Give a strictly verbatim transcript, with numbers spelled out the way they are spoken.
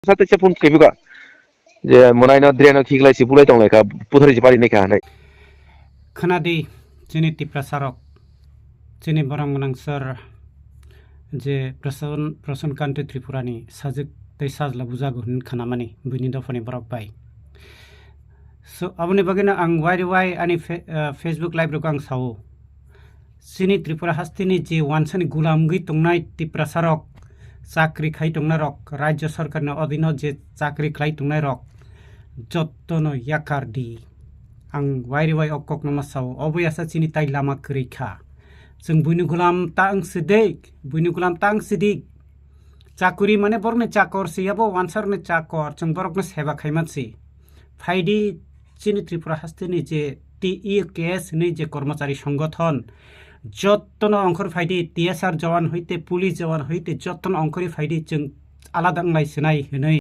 Sa teisa phone kaibuka. Je monai no drain o khiklai si bulai tonglai kha, puthari si pari nai kha hanai. Khwnadi, chini Tiprasa rok, chini borok gwnang sir, je Prasan, Prasan Kanti Tripura ni sajwk tei sajla bujago hwnwi khwnamani buini dophani borok bai. So, aboni bagwino ang wai rwai ani fe-, ah, Facebook live rok ang sao. Chini Tripura hasteni je wansani gulam wngwi tongnai Tiprasa rok, chakri khai tongnai rok, Rajya Sarkarni odhino je chakri khlai tongnai rok, jottono yakar di. Ang wai rwai o kokno ma sao, obo yasa chini tai lama kwrwi kha. Chwng buini gulam ta wng si de, buini gulam ta wng si di. Chakuri mane borokni chakor se, yabo wansarni chakor, chwng borokno seba khaiman se. Phaidi chini Tripura hasteni je T E K S hinwi je kormochari songothon, jottono ongkhor phaidi, T S R jawan hoite, police jawan hoite, jottono ongkhorwi phaidi, chwng alada wnglai sinai hinwi